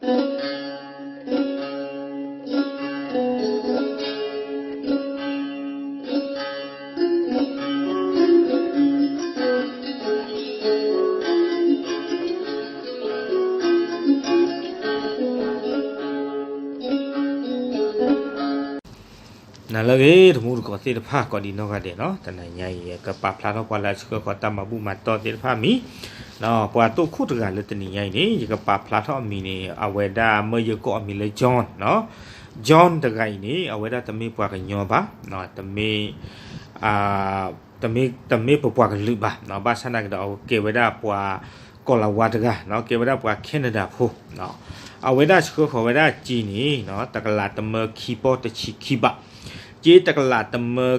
နလၢအဂ့ၤ တမူတကိးသ့ၣ်တဖၣ် ကိးဒံနီၢ်ဂၤဒဲးနီၤ, တနံၤညါအံၤ ယကပာ်ဖျါထီၣ်ပှၤလၢအဆှၢဃီၤတၢ်မၤဘူၣ်မၤတီၢ်သ့ၣ်တဖၣ်အမံၤ, ပှၤတိၢ်ခိၣ်တဂၤလၢတနံၤညါအံၤန့ၣ် ယကပာ်ဖျါထီၣ်အမံၤန့ၣ် အဝဲဒၣ်မၢယကိးအမံၤလၢ John နီၤ, John တဂၤအံၤန့ၣ် အဝဲဒၣ်တမ့ၢ်ပှၤကညီဘၣ်, တမ့ၢ် တမ့ၢ်ပပှၤကလုာ်ဘၣ်, ဘၣ်ဆၣ်သနာ်က့ဒီး အဝဲကဲဝဲဒၣ်ပှၤကီၢ်လၤဝါတဂၤ, ကဲဝဲဒၣ်ပှၤ Canada ဖိ, အဝဲဒၣ်ဆှၢဃီၤဝဲဒၣ်စ့န့ၣ် တကလးတမၢခံပီၢ်တဆံခံဘး, စ့တကလးတမၢ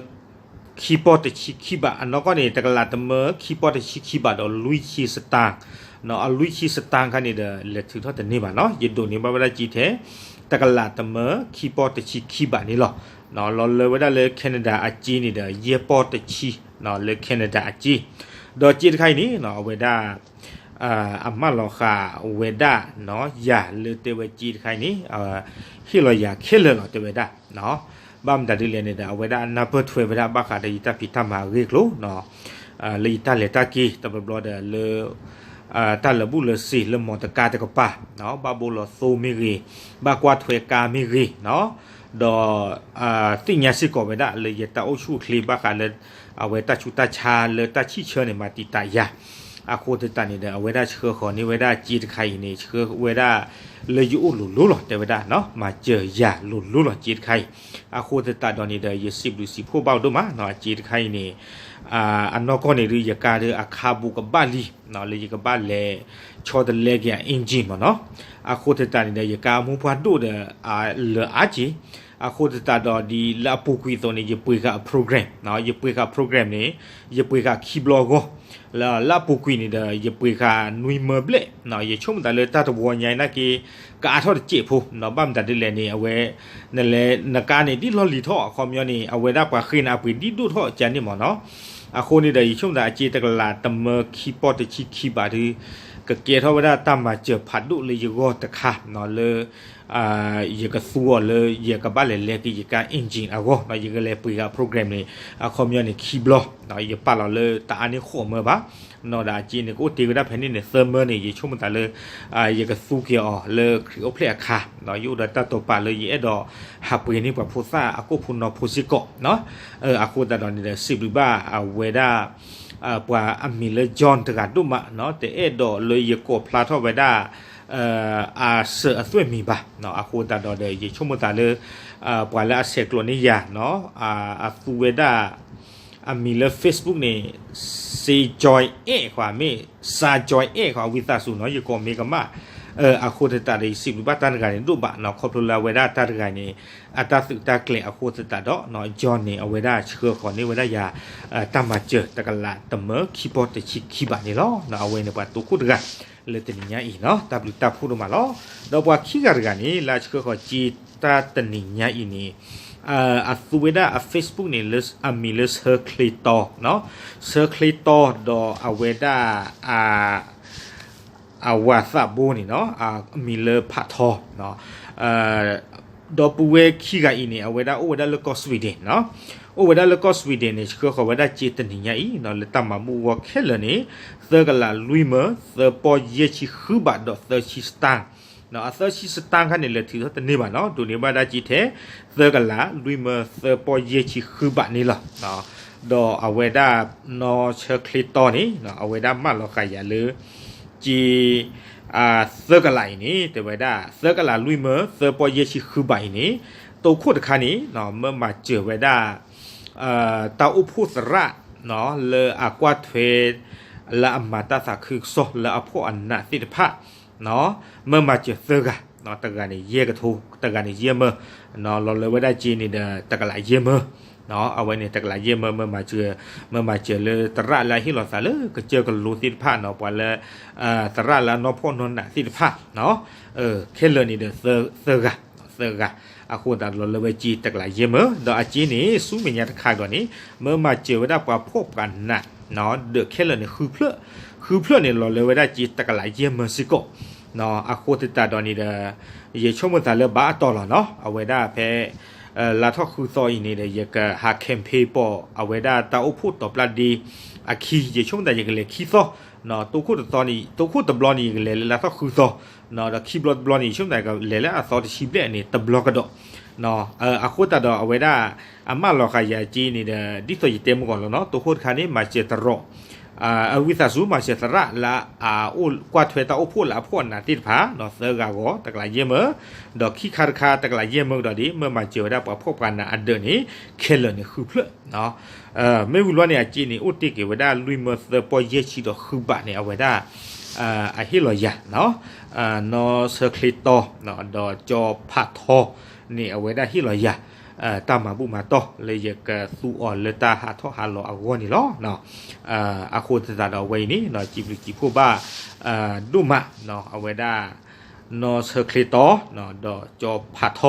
ခံပီၢ်တဆံခံဘး, အနီၢ်ကီၢ်န့ၣ် တကလးတမၢခံပီၢ်တဆံခံဘးဒီးလွံၢ်ဆံ star, အလွံၢ်ဆံ star ခါန့ၣ်ဒီး လဲၤထုးထီၣ်တန့ၢ်ဘၣ်နီၤ, ယဒိးန့ၢ်ဘၣ်ဝဲဒၣ်စ့ထဲ တကလးတမၢခံပီၢ်တဆံခံဘးန့ၣ်လီၤ. လီၤလၢဝဲဒၣ်လၢ Canada အစ့န့ၣ်ဒီး ယဲၢ်ပီၢ်တဆံ လၢ Canada အစ့, ဒီးစ့တခါအံၤန့ၣ် အဝဲဒၣ် အမၢလီၤဃာ်ဝဲဒၣ် ယၤလၢတဲဝဲစ့တခါအံၤန့ၣ် ဟ့ၣ်လီၤယၤခဲလၢာ်လီၤ တဲဝဲဒၣ်, ဘၣ်မတၤဒ်လဲၣ်န့ၣ်ဒီး အဝဲဒၣ်နၢ်ပၢၢ်ထွဲဝဲဒၣ်ဘၣ်ဃးဒီးယတၢ်ဖံးတၢ်မၤအဂ့ၢ်အကျိၤ လၢယတၢ်လဲၤတၢ်က့ၤ တဘျီဘျီဒီးလၢ တၢ်လၢာ်ဘူၣ်လၢာ်စ့ၤလၢမီတကါတကပၤ, ဘၣ်ဘိလီၤသိမ့ၢ်ဂ့ၤ, ဘၣ်ကွၢ်ထွဲကါမ့ၢ်ဂ့ၤ, ဒီး သ့ၣ်ညါစ့ၢ်ကီးဝဲဒၣ်လၢယတၢ်အိၣ်ဆူၣ်အိၣ်ချ့ဘၣ်ဃးလၢ အဝဲတၢ်ဆူးတၢ်ဆါလၢတၢ်ဆံၣ်ဆၢန့ၣ် မၤတံာ်တာ်ယၤ, အဃိသတးန့ၣ်ဒီး အဝဲဒၣ်ဆှၢဃီၤန့ၢ်ဝဲဒၣ်စ့တခါအံၤန့ၣ် ဆှၢဝဲဒၣ်လၢယအိၣ်လိၤလိၤလီၤ တဲဝဲဒၣ်, မၤစၢၤယၤလိၤလိၤလီၤ စ့တခါအံၤ, အဃိသတးဒီးန့ၣ်ဒီး ယစံးဘျုးစံးဖှိၣ်ဘၣ်ဒိၣ်မးနီၤ, အစ့တခါအံၤန့ၣ် အနီၢ်ကီၢ်န့ၣ်ဒုး ယကါဒုးအခါဘူးကဘၣ်လံ လၢယကဘၣ်လဲၤဆီတလဲက့ၤအ engine မ့ၢ်နီၤ, အဃိသတးန့ၣ်ဒီး ယကါအမိၢ်ပှၢ်ဒိၣ်ဒီး လၢအါက့ၤ, အဃိသတးဒီးဒ်လၢအပူၤကွံာ်အသိးန့ၣ် ယပှ့ၤဃာ်အ program, ယပှ့ၤဃာ် program န့ၣ် ယပှ့ၤဃာ်ခံဘျီအဂီၢ်, လၢအပူၤကွံာ်န့ၣ်ဒီး ယပှ့ၤဃာ်နွံမၢဘျဲၣ်, ယဆိကမိၣ်သးလၢတၢ်တဝီညါနာ်က့ ကအါထီၣ်တစဲးဖိ, ဘၣ်မတၤဒ်လဲၣ်န့ၣ် အဝဲ နလဲၤနကါန့ၣ် ဒ်လီၢ်လံၤထီၣ် အခီပညီန့ၣ် အဝဲဒၣ်ပှၤဃ့နၤအပှ့ၤဒ်ဒိၣ်ထီၣ်ကန့ၣ်မ့ၢ်နီၤ, အဃိန့ၣ်ဒီး ယဆိကမိၣ်သးအစ့တကလးတမၢခံပီၢ်တဆံခံဘးဒုး ကကဲထီၣ်ဝဲဒၣ်တၢ်မၤစၢၤဖးဒိၣ်လၢယဂီၢ်တခါနီၤ, လၢ ယကသူအီၤလၢ ယကဘၣ်လဲၤလဲက့ၤယကါ engine အဂီၢ်နီၤ, ယကလဲၤပှ့ၤဃာ် program န့ၣ် အခီပညီန့ၣ် ခံဘျီ, ယပာ်လီၤလၢတအါန့ၢ်ဃိးမၢဘၣ်, ဒီးအစ့န့ၣ် ကအိၣ်တ့ၢ်ဝဲဒၣ်ဖဲန့ၣ်န့ၣ် သၢမၢန့ၣ် ယဆိကမိၣ်သးလၢ ယကသူက့ၤအီၤလၢခရံာ်အိၣ်ဖျဲၣ်အခါ, ယအိၣ်ဒီးတၢ်တိာ်ပာ်လၢယအဲၣ်ဒိး ဟးပှ့ၤန့ၢ်ပှၤဖိသၣ်အကိာ်ဖိနီၢ်ဖိစ့ၢ်ကီး, အဃိသတးဒီးန့ၣ်ဒီး စံးဘျုးဘၣ်အဝဲဒၣ် ပှၤအမံၤလၢ John တဂၤဒိၣ်မးနီၤ, တအဲၣ်ဒိးလၢယကိးဖျါထီၣ်ဝဲဒၣ် အစၢၤအသွဲၣ်မံၤဘၣ်, အဃိသတးဒီးဒီး ယဆိကမိၣ်သးလၢ ပှၤလၢအဆဲးကျိးန့ၢ်ယၤနီၤ, အသူဝဲဒၣ် အမံၤလၢ Facebook န့ၣ် စ့ Joy အဲၣ်ဃီ မ့ၢ် စၤ Joy အဲၣ်ဃီ ဝံသးစူၤနီၤ, ယကိးမ့ၢ်ကမၣ်, အဃိသတးဒီး ယစံးဘျုးဘၣ်တၢ်တဂၤန့ၣ်ဒိၣ်ဘၣ်နီၤ, ခီဖျိလၢအဝဲဒၣ်တၢ်တဂၤန့ၣ် အတၢ်သုးတၢ်ကျဲၤအဃိသတးဒီး John န့ၣ် အဝဲဒၣ်ဆှၢဃီၤန့ၢ်ဝဲဒၣ်ယၤ တၢ်မၤစၢၤတကလးတမၢခံပီၢ်တဆံခံဘးန့ၣ်လီၤ. အဝဲန့ၣ်ပှၤတိၢ်ခိၣ်တဂၤ လၢတနံၤညါအံၤနီၤ, တၢ်ဘျုးတၢ်ဖှိၣ်ဒိၣ်မးလီၤ. ဒီးပှၤခံဂၤတဂၤန့ၣ် လၢအဆှၢဃီၤစ့တၢ်တနံၤညါအံၤန့ၣ် အသူဝဲဒၣ်အ Facebook န့ၣ် လၢအမံၤလၢဆၢချ့တီ, ဆၢချ့တီ ဒီးအဝဲဒၣ် အဝၤသးဘိန့ၣ်နီၤ, အမံၤလၢဖးထီ, ဒီပုၢ်ဝဲၢ်ခံဂၤအံၤန့ၣ် အဝဲဒၣ်အိၣ်ဝဲဒၣ်လၢကီၢ် Sweden နီၤ, အိၣ်ဝဲဒၣ်လၢကီၢ် Sweden န့ၣ် ဆှၢဃီၤဝဲဒၣ်စ့တနံၤညါအံၤနီၤ, လၢတၢ်မၤဘူၣ်အဂီၢ်ခဲလၢာ်န့ၣ် သၢကလးလွံၢ်မၢ သၢပီၢ်ယဲၢ်ဆံဃုဘးဒီးသၢဆံ star အသၢဆံ star ခါန့ၣ် လဲၤထုးထီၣ်တန့ၢ်ဘၣ်နီၤ, ဒိးန့ၢ်ဘၣ်ဒၣ်စ့ထဲ သၢကလးလွံၢ်မၢ သၢပီၢ်ယဲၢ်ဆံဃုဘးန့ၣ်လီၤ. ဒီးအဝဲဒၣ်နီၢ်ဆၢချ့တီန့ၣ် အဝဲဒၣ်မၢလီၤဃာ်ယၤလၢ စ့ သၢကလးအံၤန့ၣ် တဲဝဲဒၣ် သၢကလးလွံၢ်မၢ သၢပီၢ်ယဲၢ်ဆံဃုဘးအံၤန့ၣ် တိၢ်ခိၣ်တခါန့ၣ် မၢမၤစၢၤဝဲဒၣ် တၢ်အိၣ်ဖှိၣ်သရၣ် လၢအကွၢ်ထွဲ လၢအမၤတၢ်သးခုကစီၣ်လၢအဖှီၣ်အနးသ့ၣ်တဖၣ် မၢမၤစၢၤသၢဂၤ, တဂၤန့ၣ်ယဲၢ်ကထိ, တဂၤန့ၣ်ယဲၢ်မၢ, လီၤလၢဝဲဒၣ်စ့န့ၣ်ဒီး တကလးယဲၢ်မၢ, အဝဲန့ၣ် တကလးယဲၢ်မၢ မၢမၤစၢၤ, မၢမၤစၢၤလၢသရၣ်လၢအဟ့ၣ်လီၤသးလၢကစၢၢ်ကလိသ့ၣ်တဖၣ်နီၤ, ပှၤလၢ သရၣ်လၢအနီၢ်ဖှီၣ်နီၢ်နးသ့ၣ်တဖၣ်, ခဲလၢာ်န့ၣ်ဒီး သၢဂၤ, သၢဂၤ, အဃိသတးလီၤလၢဝဲစ့တကလးယဲၢ်မၢ, ဒီးအစ့န့ၣ် ဆူမဲာ်ညါတခါကဒီးန့ၣ် မၢမၤစၢၤဝဲဒၣ်ပှၤဖှီၣ်ပှၤနး ဒီးခဲလၢာ်န့ၣ် ဃုဖျၢၣ်, ဃုဖျၢၣ်န့ၣ် လီၤလၢဝဲဒၣ်စ့တကလးယဲၢ်မၢစ့ၢ်ကီး, အဃိသတးဒီးန့ၣ်ဒီး ယဆိကမိၣ်သးလၢဘၣ်အတီၢ်လီၤနီၤ အဝဲဒၣ်ဖဲ လါထီၣ်ဃုသီအံၤန့ၣ်ဒီး ယကဟး campaign ပိာ်အဝဲဒၣ်တၢ်အိၣ်ဖှိၣ်တီၤပျၢ်ဒ့အခံ ယဆိကမိၣ်သးယကလဲၤခံသီ, တိခိၣ်တသီန့ၣ် တိခိၣ်တဘျီန့ၣ် ယကလဲၤလၢလါထီၣ်ဃုသီ, ဒီးခံဘျီတဘျီန့ၣ် ယဆိကမိၣ်သးကလဲၤလၢအသီတဆံဘျဲၣ်န့ၣ် တဘျီကဒီး အဃိသတးဒီးအဝဲဒၣ် အမၢလီၤဃာ်ယၤက့န့ၣ်ဒီး ဒ်သိးယတဲမုၢ်ကီၢ်လီၤနီၤ တိခိၣ်တခါန့ၣ် မၤစၢၤသရိာ် အဝံသးစူၤ မၤစၢၤသရၣ်လၢအအိၣ်ကွၢ်ထွဲတၢ်အိၣ်ဖှိၣ်လၢအဖှီၣ်အနးသ့ၣ်တဖၣ် သၢဂၤဂီၤ တကလးယဲၢ်မၢ, ဒီးခံခါတခါ တကလးယဲၢ်မၢကဒီးဒ် မ့ၢ်မၤစၢၤဝဲဒၣ်ပှၤဖှီၣ်ပှၤနးအဒၢးန့ၣ် ခဲလၢာ်န့ၣ်ဃုဖျၢၣ် မ့ၢ်ဝံၤလီၤန့ၣ် အက့န့ၣ် အိၣ်တ့ၢ်က့ၤဝဲဒၣ်လွံၢ်မၢသၢပီၢ်ယဲၢ်ဆံဒီးဃုဘးန့ၣ် အဝဲဒၣ် အဟ့ၣ်လီၤယၤ နီၢ်ဆၢချ့တီ ဒီးကၠီဖးထီန့ၣ် အဝဲဒၣ်ဟ့ၣ်လီၤယၤ တၢ်မၤဘူၣ်မၤတီၢ်လၢယကသူအီၤလၢတၢ်ဟးထီၣ်ဟးလီၤအဂီၢ်န့ၣ်လီၤ. အဃိသတးဒီးအဝဲအံၤန့ၣ် စံးဘျုးစံးဖှိၣ်ဘၣ် ဒိၣ်မး အဝဲဒၣ် နီၢ်ဆၢချ့တီ ဒီးကၠီဖး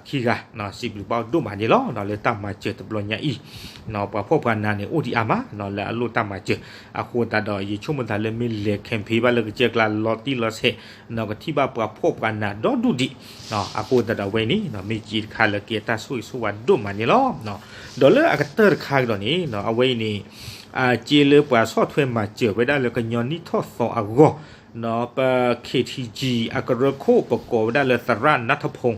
ထီ ခံဂၤ စံးဘျုးဘၣ်ဒိၣ်မးန့ၣ်လီၤ လၢတၢ်မၤစၢၤတဘျီညါအံၤ ပှၤဖှီၣ်ပှၤနးန့ၣ် အိၣ်ဒံးအါမး လၢအလိၣ်တၢ်မၤစၢၤ အဃိသတးဒီး ယဆိကမိၣ်သးလၢမ့ၢ်လဲၤ campaign ဘၣ်လၢကစၢၢ်ကျါလီၤတံၢ်လီၤဆဲး ကထံၣ်ဘၣ်ပှၤဖှီၣ်ပှၤနးဒီဒူၣ်ဒံး အဃိသတးဒီးအဝဲအံၤန့ၣ် မ့ၢ်က့တခါလၢကဲတၢ်ဆိၣ်ဂ့ၤဆိၣ်ဝါဒိၣ်မးန့ၣ်လီၤ. ဒီးလၢအကတၢၢ်တခါကဒီးန့ၣ် အဝဲအံၤန့ၣ် က့လၢပှၤဆီၣ်ထွဲမၤစၢၤဝဲဒၣ်လၢကညီနံၣ်ထီၣ်သီအဂီၢ် ပ K T G အကရၢခိၣ် ပကိးဝဲဒၣ်လၢသရၣ်နါထဖူ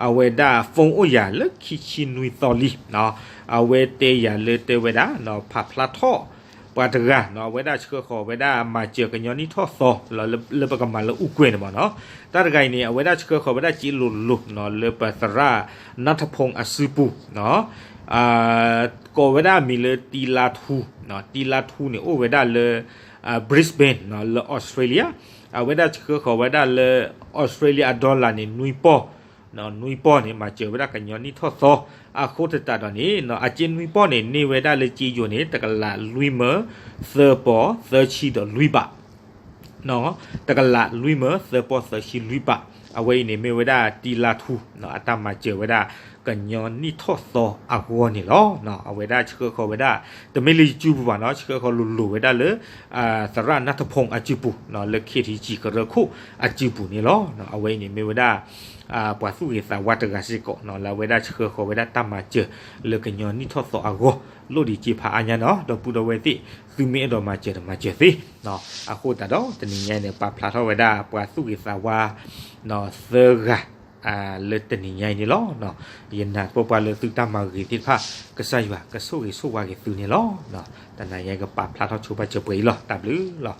အဝဲဒၣ် phone အိၣ်ယၤလၢခံဆံနွံသီလံ အဝဲတဲယၤလၢတဲဝဲဒၣ် ဖးဖျါထီၣ်ပှၤတဂၤ အဝဲဒၣ်ဆှၢဃီၤဝဲဒၣ်မၤစၢၤကညီနံၣ်ထီၣ်သီ လၢပကမၤလၢအူကွဲၤန့ၣ်မ့ၢ်နီၤ တၢ်တဂၤအံၤန့ၣ် အဝဲဒၣ်ဆှၢဃီၤဝဲဒၣ်စ့လိၤလိၤ လၢပသရၣ်နါထဖူအစုပူၤ ကိးဝဲဒၣ်အမံၤလၢတံလါထူ, တံလါထူန့ၣ် အိၣ်ဝဲဒၣ်လၢ Brisbane လၢ Australia, အဝဲဒၣ်ဆှၢဃီၤဝဲဒၣ်လၢ Australia အ dollar န့ၣ် နွံပီၢ်, နွံပီၢ်န့ၣ် မၤစၢၤဝဲဒၣ်ကညီနံၣ်ထီၣ်သီ, အဃိသတးဒီးန့ၣ် အစ့နွံပီၢ်န့ၣ် န့ၢ်ဝဲဒၣ်လၢစ့ယိၤန့ၣ် တကလးလွံၢ်မၢ သၢပီၢ် သၢဆံဒီးလွံၢ်ဘး တကလးလွံၢ်မၢ သၢပီၢ် သၢဆံလွံၢ်ဘး, အဝဲအံၤန့ၣ် မ့ၢ်ဝဲဒၣ်တံလါထူ အတၢ်မၤစၢၤဝဲဒၣ် ကညီနံၣ်ထီၣ်သီအဂီၢ်န့ၣ်လီၤ. အဝဲဒၣ်ဆှၢဃီၤဝဲဒၣ် တမ့ၢ်လၢယစုပူၤဘၣ်နီၤ, ဆှၢဃီၤလိၤလိၤဝဲဒၣ်လၢ သရၣ်နါထဖူအစုပူၤ လၢ K T G ကရၢခိၣ်အစုပူၤန့ၣ်လီၤ. အဝဲအံၤန့ၣ်မ့ၢ်ဝဲဒၣ် ပှၤသူၣ်ဂ့ၤသးဝါတဂၤစ့ၢ်ကီး လၢအဝဲဒၣ်ဆှၢဃီၤဝဲဒၣ်တၢ်မၤစၢၤလၢကညီနံၣ်ထီၣ်သီအဂီၢ် လိၣ်ဒံးစ့ဖးအါညါနီၤ, ဒီပုၢ်ဒီဝဲၢ်သ့ၣ် သုမ့ၢ်အဲၣ်ဒိးမၤစၢၤတမၤစၢၤသ့ အဃိသတးဒီး တနံၤညါအံၤန့ၣ် ပာ်ဖျါထီၣ်ဝဲဒၣ်ပှၤသူၣ်ဂ့ၤသးဝါ သၢဂၤ လၢတနံၤညါအံၤန့ၣ်လီၤ. ယနာ်သပှၢ်ပှၢ်လၢသုတၢ်မၤဂ့ၤသ့ၣ်တဖၣ် ကစၢ်ယွၤကဆိၣ်ဂ့ၤဆိၣ်ဝါက့ၤသုန့ၣ်လီၤ. တနံၤညါအံၤကပာ်ဖျါထီၣ်ဆိပာ်စၢၤပှဲၤအံၤလီၤ. တၢ်ဘျုးလီၤ.